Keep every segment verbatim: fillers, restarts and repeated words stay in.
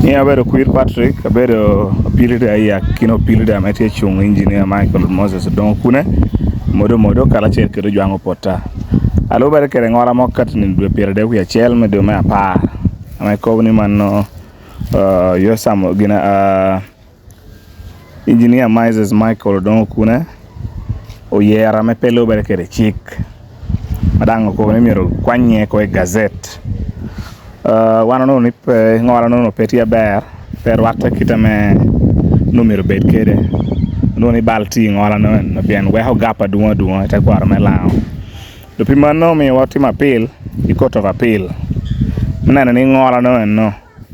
Ni abedo Kwir Patrick, abedo apilida i akina opilida ame tye cuŋ Engineer Michael Moses Odongo Okune, Modo Modo, karacel kede Ojwaŋ Opota. Alubere kede ŋola mo katni dwe pyeradek wie acel me dwe me apar, ame kobo ni mano, uh, Yosam gina, uh, Engineer Moses Michael Odongo Okune oyero ame pe lubere kede cik, ma daŋ okobo ni myero kwanye oko i gazette. Uh, wan onwoŋo ni pe, ŋola onwoŋo pe tye aber, pe rwatte kit ame onwoŋo myero bed kede. Onwoŋo ni bal tye i ŋola no eno, pien weko gap adwoŋ adwoŋ i tekwaro me Laŋo. Dok pi mano omio watimo apil i Court of Appeal, me neno ni ŋola no eno,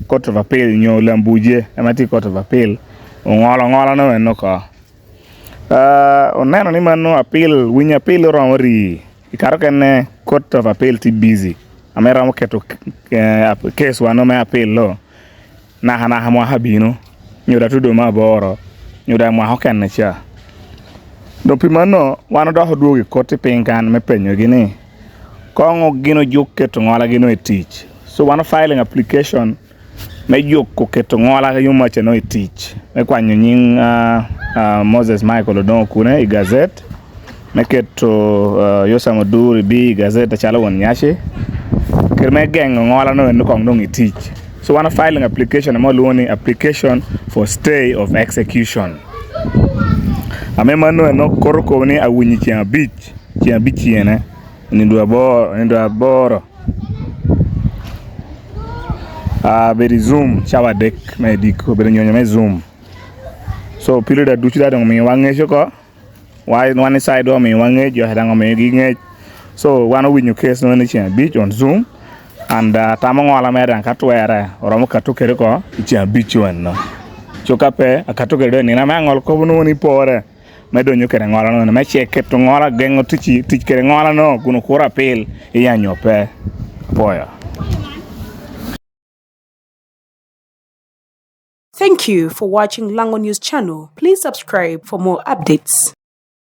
Court of Appeal nyo Lambuje ema tye i Court of Appeal, oŋolo ŋola no eno oko. Ah, oneno ni mano apil, winyo apil oromo ri. I kare okene Court of Appeal tye busy, ame romo keto, eh, ap-, case wa no me apil lo, naka naka mwaka bino, nyo da tudo me aboro, nyo da mwaka okene ca. Dok pi mano, wan odok odwogo i koti piny kan me penyogi ni, koŋo gin ojuk keto ŋolagi no i tic. So wan o filing application me juko keto ŋola yomacca no i tic, me kwanyo nyiŋ, ah, ah, Moses Michael Odongo Okune i gazette, me keto, ah, Yosam Odur Ebii i gazette acalo won nyaci, kede me geŋo ŋola no eno koŋ doŋ i tic. So wan o filing application ame olwoŋo ni application for stay of execution. Ame mano eno koto kobo ni awinyo ceŋ abic, ceŋ abic cene, nindo aboro, nindo aboro. Ah, bedo i Zoom, cawa adek me diko, obedo nyonyo me Zoom. So, period aducu da doŋ omio wan ŋec oko. Wa-, wan i side wa omio wan ŋec, jo daŋ omiogi ŋec. So, wan owinyo case no ni ceŋ abic on Zoom. And, ah, tamo ŋola mere daŋ ka twerre, oromo kato kede oko i ceŋ abic wan no. So, ka pe, akato kede doŋ i nino ame aŋol kobo nwoŋo ni pore. Me donyo kede ŋola no, me ce keto ŋola, geŋo tic, tic kede ŋola no, kun okuro apil, iya nyo pe. Apwoyo. Thank you for watching Lango News Channel. Please subscribe for more updates.